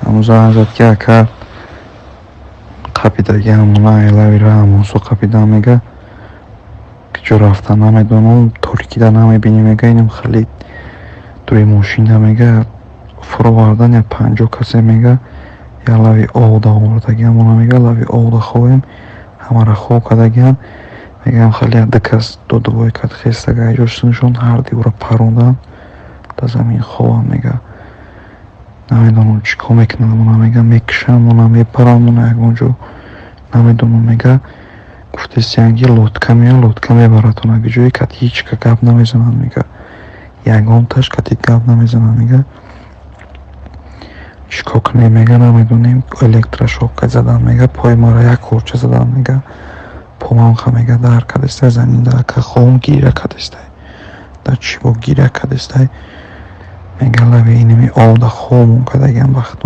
Ҳамун занг зад, ки ака, қапидаги ҳамона айлави ра ҳамонсо қапидан, мега, киҷо рафтан намедонам, торикида намебинем, мега, инам хеле дури мошина, мега, фуровардан як 50 касе, мега, як лави овда овардаги ҳамона, мега, лави овда ховем, ҳамаро хоб кардагиан, мегам, хеле ду кас додувой кард, хестага айҷошуншон ҳар дивора парондан, дар замин ховам, мега, намедонам чӣ кор мекунам ҳамона, мега, мекушам мона, мепарам мона ягон ҷо, намедонам, мега, гуфтестиян, ки лодка меяд, лодка мебаратон ҷое, кати ҳеҷ ка гап намезананд, мега, ягонташ кати гап намезананд, мега, чӣ кор кунем, мега, намедонем, электрошокка задан, мега, пои маро як корча задан, мега, помамха, мега, дард кардестай, заминда ака ховам, гиря кардестай, дар чӣ бо гиря кардестай, мега, лави инами овда хобмон кардагиам.